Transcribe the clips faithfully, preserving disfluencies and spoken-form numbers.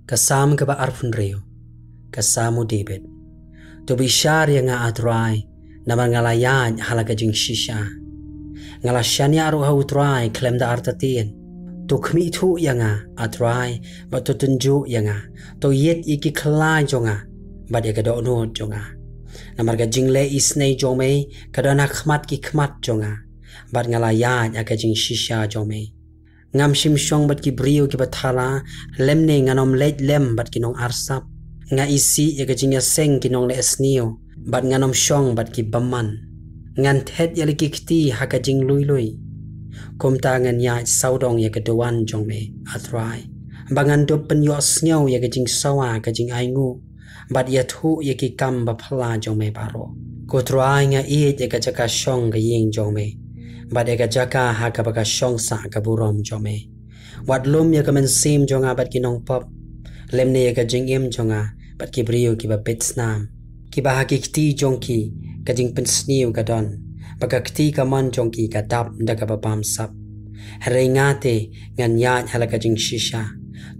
Ka Salm kaba arphew hynriew. Ka Salm u David. To bishar ïa nga, A Trai, namar nga la ïaid ha la ka jingshisha. Nga la shaniah ruh ha U Trai khlem da artatien. To khmih thuh ïa nga, A Trai, bad to tynjuh ïa nga. To ïit ïa ki khlai jong nga bad ïa ka dohnud jong nga. Namar ka jingleh isynei jong me ka don ha khmat ki khmat jong nga, bad nga la ïaid ha ka jingshisha jong me. Ngam shim shong bad ki briew kiba thala, lymne ngan ym leit lem bad ki nongarsap. Nga isih ïa ka jingïaseng ki nongleh sniew, bad ngan ym shong bad ki bymman. Ngan thet ïa la ki kti ha ka jinglui lui. Kumta ngan ïaid sawdong ïa ka duwan jong me, A Trai, ba ngan dup pynïohsngew ïa ka jingsawa ka jingainguh, bad ïathuh ïa ki kam baphylla jong me baroh. Ko Trai, nga ïeit ïa ka jaka shong ka ïing jong me, bad ïa ka jaka ha kaba ka shong sah ka burom jong me. Wat lum ïa ka mynsiem jong nga bad ki nongpop, lymne ïa ka jingim jong nga bad ki briew kiba peit snam, kiba ha ki kti jong ki ka jingpynsniew ka don, bad ka kti kamon jong ki ka dap da kaba bamsap. Hynrei nga te ngan ïaid ha la ka jingshisha.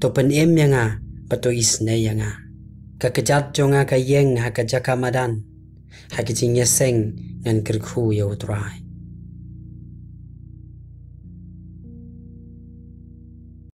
To pynim ïa nga bad to isynei ïa nga. Ka kjat jong nga ka ïeng ha ka jaka madan, ha ka jingïaseng ngan kyrkhu ïa U Trai.